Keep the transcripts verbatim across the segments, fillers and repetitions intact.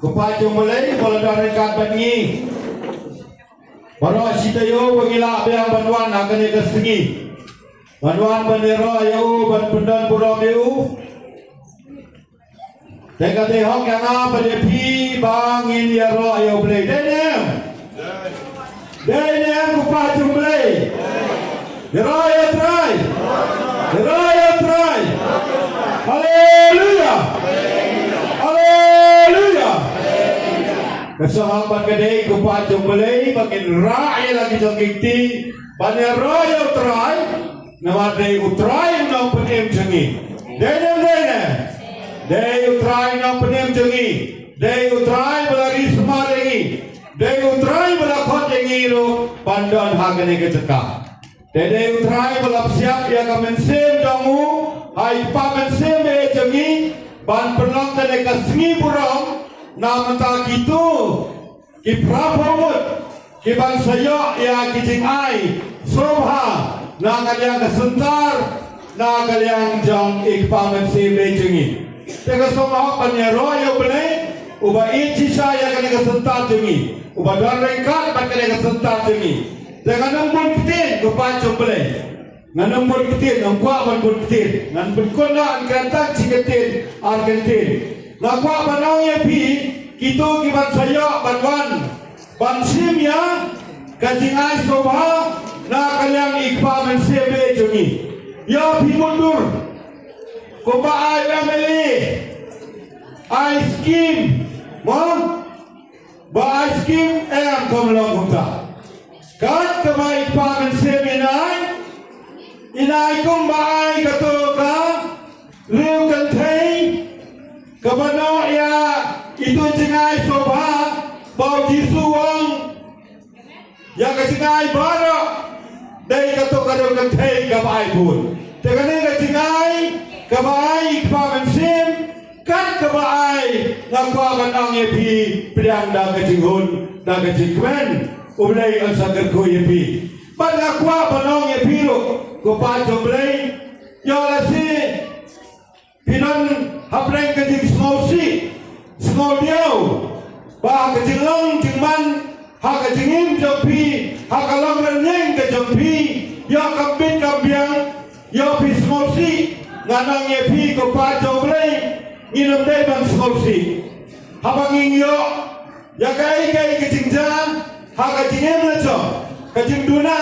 Ko paid jong U Blei, ba la don ryngkat bad ngi baroh shi taïew ba ngi lah biang ban wan ha kane ka sngi, ban wan ban ïaroh ïa u, ban pyndon burom ïa u. Te ka dei hok ïa nga bad ïa phi ba ngin ïaroh ïa U Blei. Dei ne em? Dei ne em, ko paid jong U Blei? Ïaroh ïa U Trai. Ïaroh ïa U Trai. Haleluia. Haleluia. Ka sngewbha bad ka dei, ko paid jong U Blei, ba ngin rah ïa la ki jong ki kti ban ïaroh ïa U Trai. Namar dei U Trai u nongpynim jong ngi. Dei ne em, dei ne em? Dei U Trai u nongpynim jong ngi. Dei U Trai ba la ri sumar ïa ngi. Dei U Trai ba la khot ïa ngi ruh ban don ha kane ka jaka. Te dei U Trai ba la psiap ïa ka mynsiem jong u ha i kpa mynsiem baieit jong ngi ban pynlong kane ka sngi burom na bynta kito ki phra phew ngut ki ban sa ïoh ïa ki jingai sngewbha na ka liang ka syntar, na ka liang jong i kpa mynsiem baieit jong ngi. Te ka sngewbha ban ïaroh ïa U Blei uba ïeit shisha ïa kane ka syntar jong ngi, uba don ryngkat bad kane ka syntar jong ngi. Te ngan ym bun ktien, ko paid jong U Blei. Ngan ym bun ktien, ngam kwah ban bun ktien. Ngan pynkut noh, ngan kren tang shi kyntien, ar kyntien. Nga kwah ban ong ïa phi, kito ki ban sa ïoh ban wan ban shim ïa ka jingai sngewbha na ka liang i kpa mynsiem baieit jong ngi. Ïa phi mutdur kumba ai u M L A, ai skim, mo? Ba ai skim, em, kam long kumta. Kat kaba i kpa mynsiem in ai, in ai kumba ai kato ka riew kynthei kaba noh ïa itu jingai sngewbha ba U Jisu u ong, ïa ka jingai baroh dei kato ka riew kynthei kaba ai bun. Te kane ka jingai kaba ai i kpa mynsiem, kat kaba ai, nga kwah ban ong ïa phi, pdiang da ka jinghun, da ka jingkmen, U Blei un sa kyrkhu ïa phi. Bad nga kwah ban ong ïa phi ruh, ko paid jong U Blei, ïoh lehse phi don hapdeng ka jingsngewsih, sngewdiaw, ba ha ka jinglong jingman, ha ka jingim jong phi, ha ka long rynieng ka jong phi, ïoh kam bit kam biang, ïoh phi sngewsih, ngan ong ïa phi, ko paid jong U Blei, ngin ym dei ban sngewsih. Haba ngin ïoh ïa kaei kaei ka jingjia ha ka jingim la jong, ka jingduna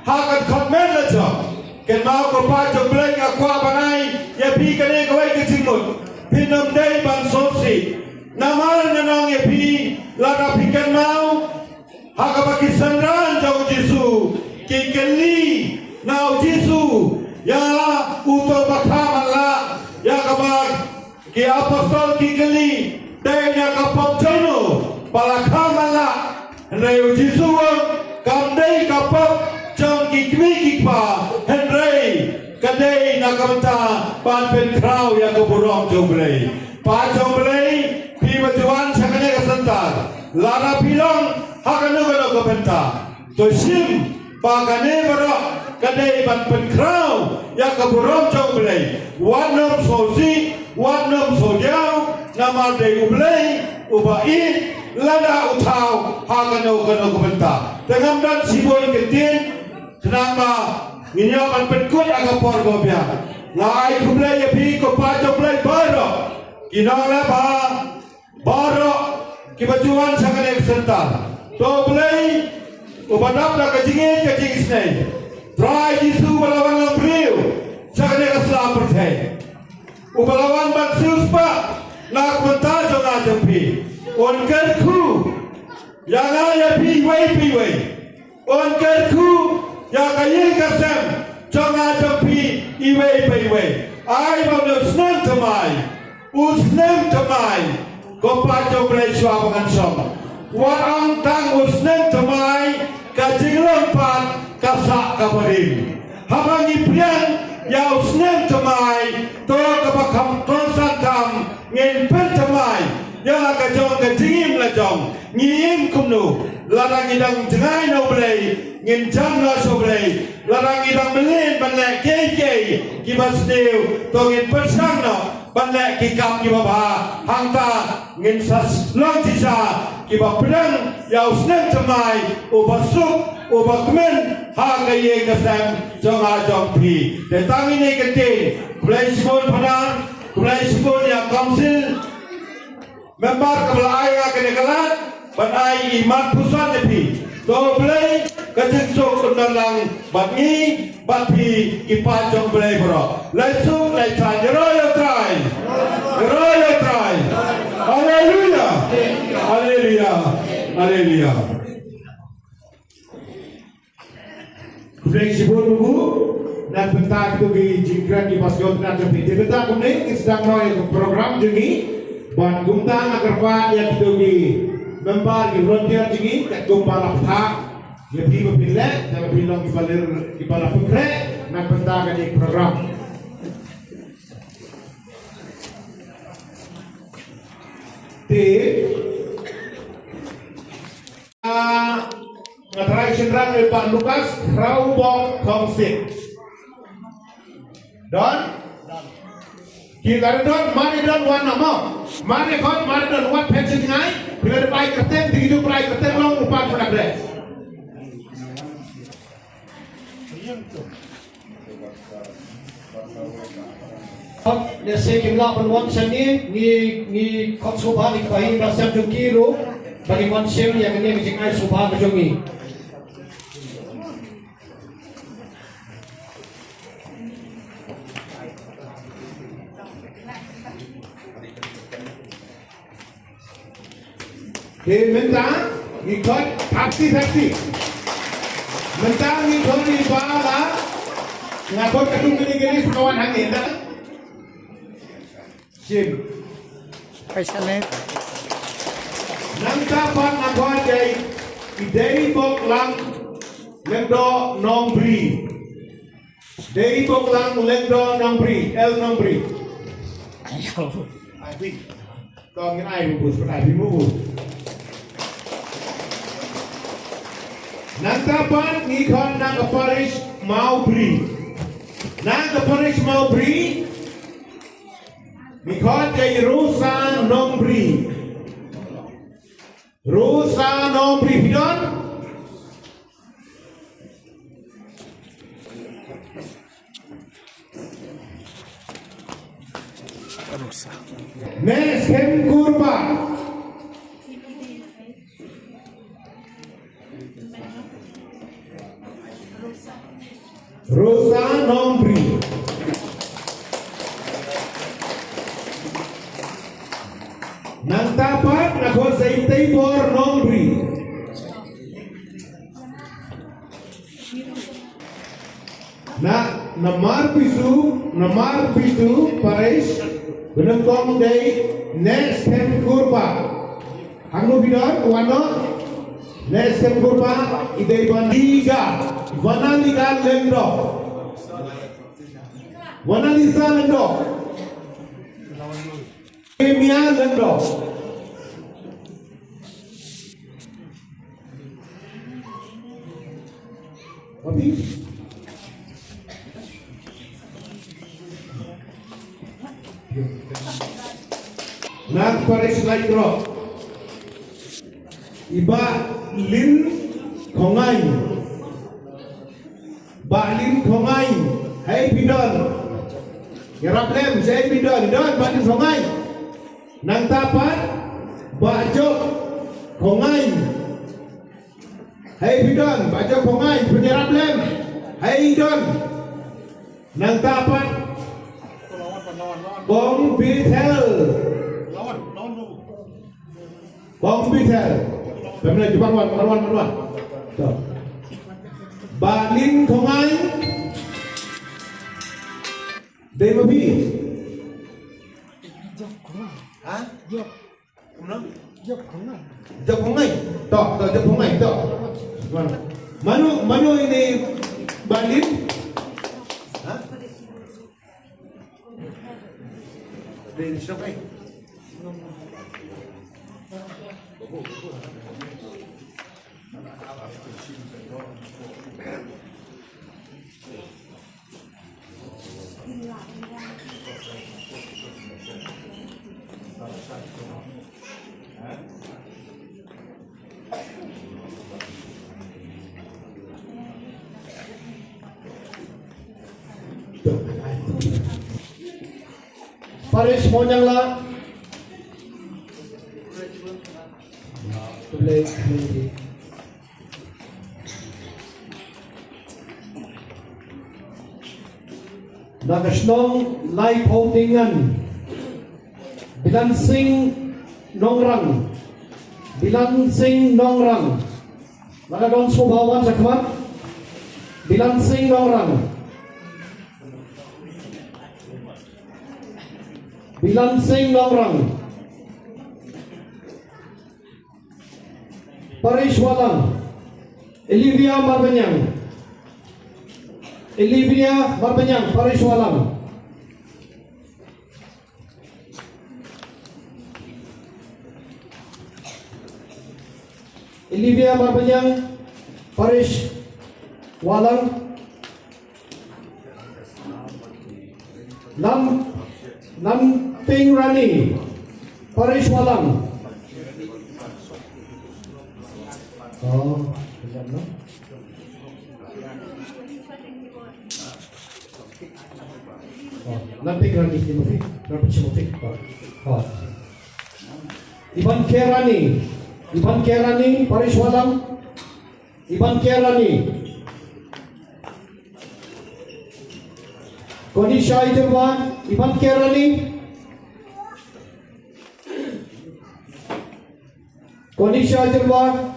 ha ka dkhot met la jong, kynmaw, ko paid jong U Blei, nga kwah ban ai ïa phi kane kawei ka jingmut, phin ym dei ban sngewsih. Namar ngan ong ïa phi, lada phi kynmaw ha kaba ki synran jong U Jisu ki kylli na U Jisu ïa uto ba kha man la, ïa kaba ki apostol ki kylli, dei na ka pop jong no ba la kha man la. Hynrei U Jisu u ong, kam dei ka pop jong ki kmie ki kpa, hynrei ka dei na ka bynta ban pynkhraw ïa ka burom jong U Blei. Paid jong U Blei, phi ba ju wan sha kane ka syntar, lada phi long ha kano kano ka bynta, to shim ba kane baroh ka dei ban pynkhraw ïa ka burom jong U Blei. Wat nym sngewsih, wat nym sngewdiaw, namar dei U Blei uba ïeit lada u thaw ha kano kano ka bynta. Te ngam don shibun kyntien, khnang ba ngin ïoh ban pynkut ha ka por kaba biang. Nga ai khublei ïa phi, ko paid jong U Blei baroh, ki nongleh bha baroh kiba ju wan sha kane ka syntar. To U Blei uba dap da ka jingïeit ka jingisynei, Trai Jisu ba la wan long briew sha kane ka sla pyrthei, uba la wan ban siewspah na ka bynta jong nga jong phi, un kyrkhu ïa nga ïa phi iwei pa iwei. Un kyrkhu ïa ka ïing ka sem jong nga jong phi iwei pa iwei. Ai ba u snem thymmai, u snem thymmai, ko paid jong U Blei, shuwa ba ngan shong. Wat ong tang u snem thymmai, ka jinglong pat ka sah kaba rim. Haba ngi pdiang ïa u snem thymmai, to kaba kham kongsan tam ngin pynthymmai ïa la ka jong ka jingim la jong. Ngi im kumno? Lada ngi dang jngai na U Blei, ngin jan noh sha U Blei. Lada ngi dang mlien ban leh kiei kiei kiba sniew, to ngin pyrshang noh ban leh ki kam kiba bha, hangta ngin sa long shisha kiba pdiang ïa u snem thymmai uba suk uba kmen ha ka ïing ka sem jong nga jong phi. Te tang ine ka ktien, khublei shibun Phadar, khublei shibun ïa council member kaba la ai ïa kane ka lad ban ai i mat pyrshah ïa phi. To Blei ka jingsuk un don lang bad ngi bad phi ki paid jong Blei baroh. Leit suk leit san, ïaroh ïa U Trai. Ïaroh ïa U Trai. Haleluia. Haleluia. Haleluia. Khublei shibun Babu na ka bynta kito ki jingkren kiba sngewtynnat jong phi. Te mynta kumne ngi sdang noh ïa ka program jong ngi. Bad kumta nga kyrpad ïa kito ki member ki volunteer jong ngi katkum ba la phah ïa phi ba phin leh, te ba phin long kiba lir kiba la pynkhreh na ka bynta kane ka program. Te Nga trai shynrang ïa Bah Lukas Raubok Khongsing. Don? Ki la don, mari don wan namo. Mari khot, mari don wat phet sing ngai. Phi la dep ai kyrteng, ti ju phi la ai kyrteng long u pat phi la dep. Hok, lehse kim lah ban wan sha ngi, ngi, ngi khot sngewbha ïa ki pahi ba sem jong ki ruh, ba kin wan shim ïa kane ka jingai sngewbha ka jong ngi. Te mynta ngi khot thirty thirty. Mynta ngi khot ïa i ba la. Nga khot katkum kane ka list ba wan hangne. Shim. Pisa ne. Nangta pat nga khot ïa i Dei Bok Lang Lyngdoh Nongbri. Dei Bok Lang Lyngdoh Nongbri, L Nongbri. Ai phi. To ngin ai bubus, pat ai phi bubus. Nangta pat ngi khot na ka parish Mawbri. Na ka parish Mawbri ngi khot ïa i Rosa Nongbri. Rosa Nongbri, phi don? Rosa. Neh Skhem Kurba. Rosa Nongbri. Nangta pat nga khot sa i Teibor Nongbri. Na, na Marbisu, na Marbisu parish, ba nyngkong dei Neh Skhem Kurba. Hangno phi don, wan noh. Neh Skhem Kurba, i dei Vanaliga, Vanaliga Lyngdoh. Vanalisa Lyngdoh. Nehemia Lyngdoh. Papi. Na ka parish Laitrop. I Bah Lin Khongai. Bah Lin Khongai. Hei phi don. Ïarap lem, hei phi don. Don Bah Lin Khongai. Nangta pat Bah Jok Khongai. Hei phi don, Bah Jok Khongai, phi ïarap lem. Hei don. Nangta pat Kong Bithel. Kong Bithel. Pemne, jumpa wan, wan, wan, wan. To. Bah Lin Khongai. Dei ma phi. Ha? Kumno? Jop Khongai. Jop Khongai. To, to, Jop Khongai, to. Mano, mano ini Bah Lin? Ha? Dei ni siapa? Parish Monyangla. Na ka shnong Laiphaw Dingan, Bilan Singh Nongrang. Bilan Singh Nongrang. Na ka don sngewbha wan sha khmat. Bilan Singh Nongrang. Bilan Singh Nongrang. Parish Walang. Olivia Marbaniang. Olivia Marbaniang, Parish Walang. Olivia Marbaniang, Parish Walang. Nam, Namping Rani, Parish Walang. Oh, kejap, no? Oh, Namping Rani, Timothy, Namping Timothy. Oh, oh. Iban Kerani, Iban Kerani, Parish Walang. Iban Kerani. Konisha Iterwa, Iban Kerani. Konisha Iterwa.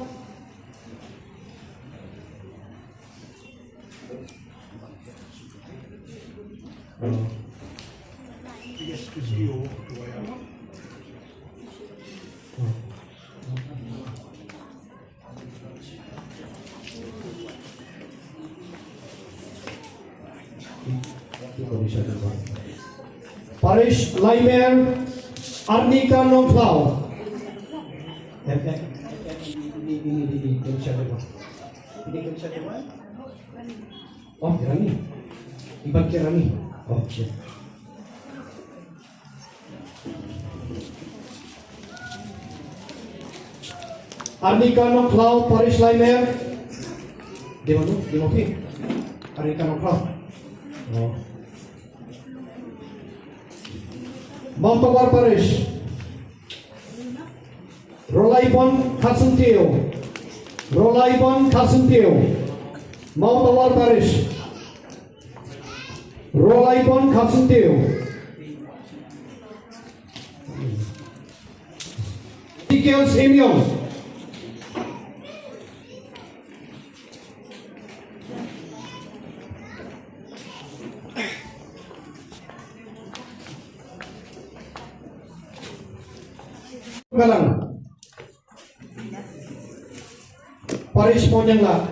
Parish Laimer, Arnika Nongkhlaw. Oh, Kirani. Iban Kirani. Oh, shit. Arnika Nongkhlaw, Parish Laimer. Di mana? Di mana? Arnika Nongkhlaw. Oh. Mawtawar Parish. Rolaibon Kharsyntiew. Rolaibon Kharsyntiew. Mawtawar Parish. Rolaibon Kharsyntiew. Ezekiel Simion. Galang. Parish Monyangla.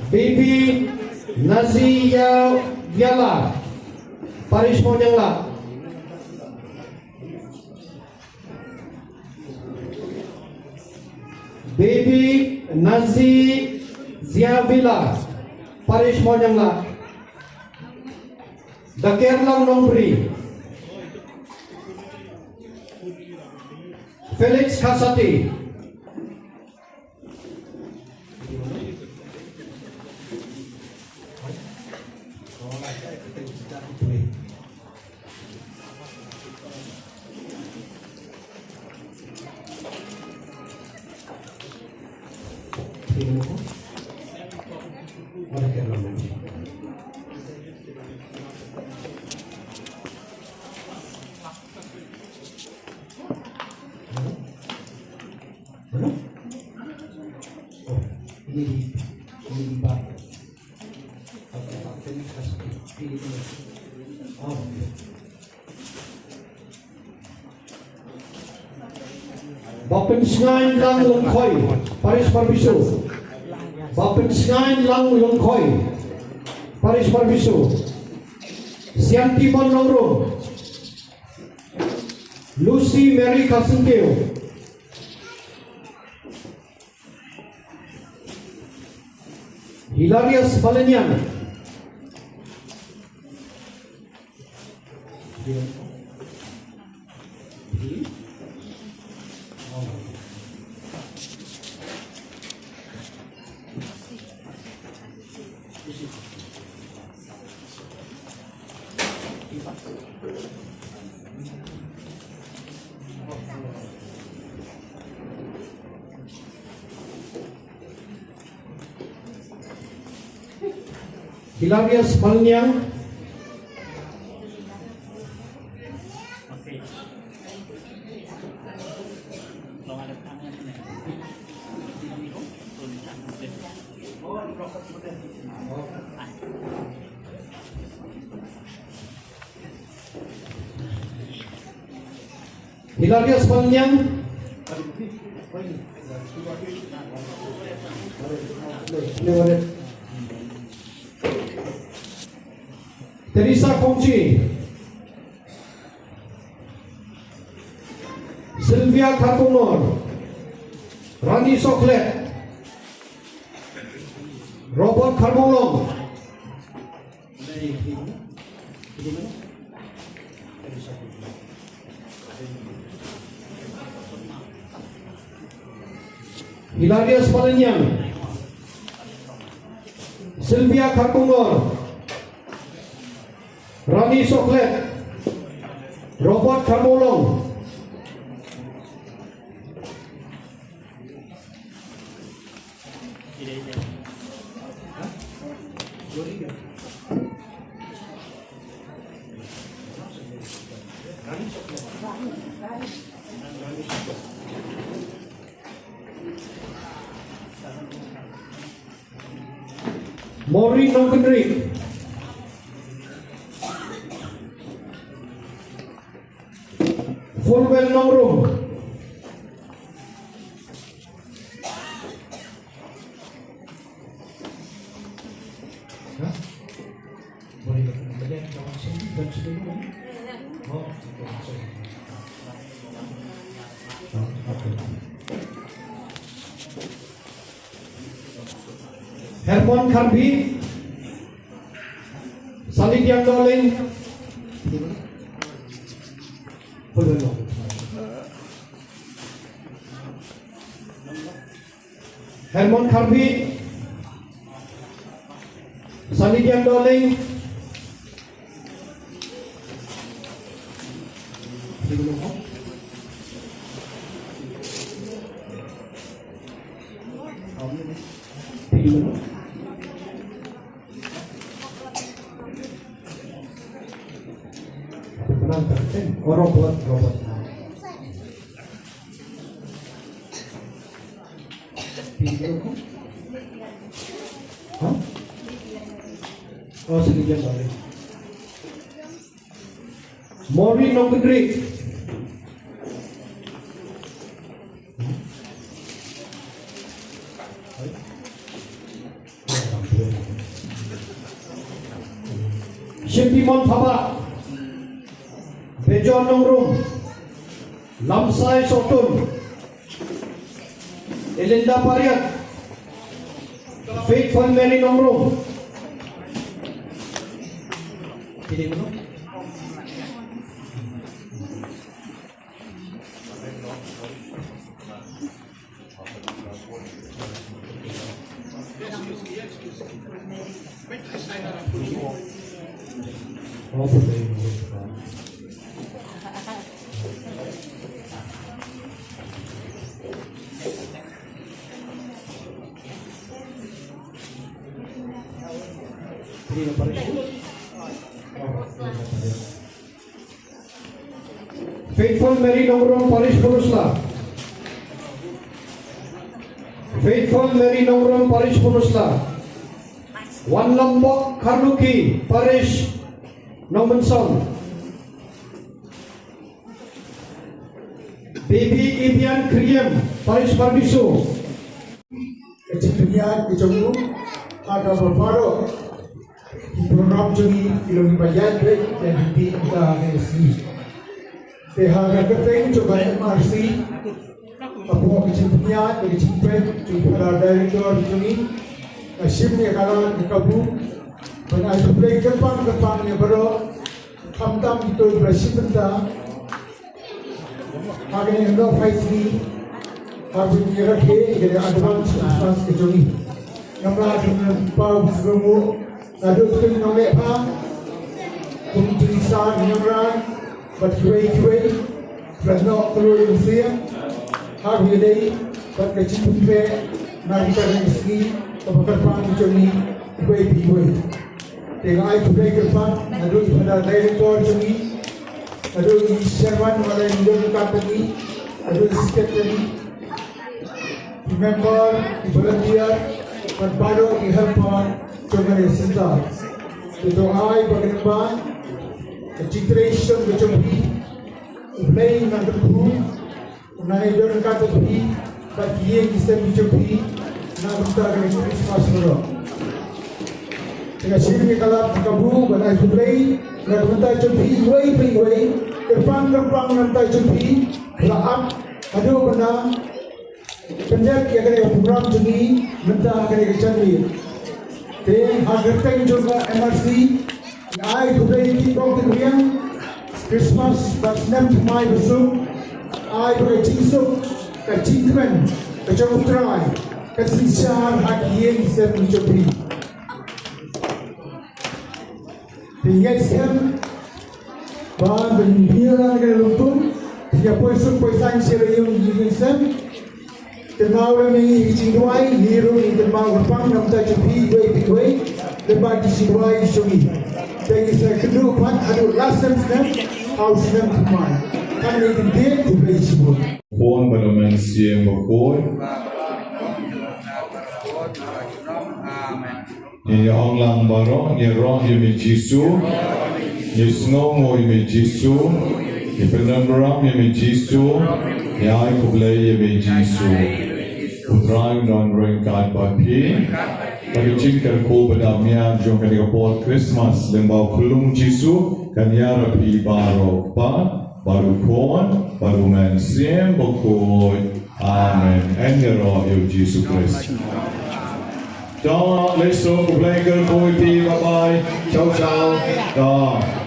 Baby Nazia Yala, Parish Monyangla. Baby Nazi Ziavila, Parish Monyangla. Dakerlang Nongbri. Felix Kasati. Mana? Oh, ini di, ini di bar. Bapynshngain Lang Lyngkhoi, Parish Parbisu. Bapynshngain Lang Lyngkhoi, Parish Parbisu. Sianti Mon Nongrum. Lucy Mary Kharsyntiew. Hilarius Balenian. Hilarius Malniang. Hilarius Malniang. Teresa Kongchi. Sylvia Kharkongor. Rani Sohkhlet. Robert Kharmawlong. Hilarius Malniang. Sylvia Kharkongor. Rani Sohkhlet. Robert Kharmawlong. Maureen Nongkynrih. Fulwell Nongrum. Hermon Kharbi. Salidiang Doling. Hermon Kharbi. Salidiang Doling. Robert, Robert. Hah? Oh, Salidiang Doling. Maureen Nongkynrih. Shemphimon Phabah. Bejon Nongrum. Lamsai Sohtun. Elinda Pariat. Faithful Mary Nongrum. Faithful Mary Nongrum, Parish Purusla. Faithful Mary Nongrum, Parish Purusla. Wanlambok Kharlukhi, Parish Nongmynsong. Baby Ibian Kriem, Parish Parbisu. Ka jingpynïaid ka jong u ha kaba baroh ki program jong ngi ki long kiba ïaid beit ïa ki bynta ka S C. Te ha ka kyrteng jong ka M R C, hapoh ka jingpynïaid bad ka jingpeit jong u Father Director jong ngi, nga shim ïa ka lad ka kabu ban ai khublei kyrpang kyrpang ïa baroh Khamtam kito kiba la shim bynta ha kane ka nongpeit sngi, ha kane ka rakhe ïa ka advance Christmas ka jong ngi. Namar ka nongpeit sngi, naduh ki nongleh bha, kum ki sar nongrai bad kiwei kiwei, ba la noh kloi mynsiem ha kaba ïadei bad ka jingpynbeit na ka sngi kaba kyrpang ka jong ngi kiwei pa kiwei. Te nga ai khublei kyrpang naduh i Father Director jong ngi, naduh i Chairman, naduh i Leader ka jong ngi, naduh i Secretary, i member, i volunteer, bad baroh i helper jong kane ka centre. Te to ai ba kane ka, ka jingtrei shitom ka jong phi, U Blei un nang kyrkhu, un nang ïadon ryngkat bad phi bad ki ïing ki sem ki jong phi na ka bynta kane ka Christmas baroh. Te nga shim ïa ka lad ka kyrkhu ban ai khublei na ka bynta jong phi iwei pa iwei, kyrpang kyrpang na ka bynta jong phi ba la ap haduh ban da pyndep ïa kane ka program jong ngi mynta ha kane ka janmiet. Te ha ka kyrteng jong ka M R C, ngi ai khublei ïa phi kong Tynriang, Christmas bad snem thymmai basuk. Ai ba ka jingsuk, ka jingkmen ka jong U Trai kan synshar ha ki ïing ki sem ki jong phi. Te ngeit skhem ba ban ïa la ka lungtum, te ïa poi suk poi saiñ sha la ïing ïing sem. Te nau la ngi ki jingduwai, ngi ruh ngi kynmaw kyrpang na ka bynta jong phi iwei pa iwei, lyngba ki jingduwai ki jong ngi. Te ngi sa kynduh pat haduh la snem snem, ha u snem thymmai. Kane ka dei khublei shibun. Khun bad u Mynsiem Bakhuid. Amen. Ngi ïa ong lang baroh, ngi ïaroh ïa me Jisu. Ngi sngewnguh ïa me Jisu. Ngi pyndonburom ïa me Jisu. Ngi ai khublei ïa me Jisu. U Trai un don ryngkat bad phi. Ka jingkyrkhu ba dap miat jong kane ka por Christmas lyngba u khyllung Jisu kan ïarap ïa phi baroh, Kpa, bad u Khun, bad u Mynsiem Bakhuid. Amen. Yn ïaroh ïa u Jisu Khrist. To, leit suk, U Blei un kyrkhu ïa phi, bye bye. Ciao, ciao. To.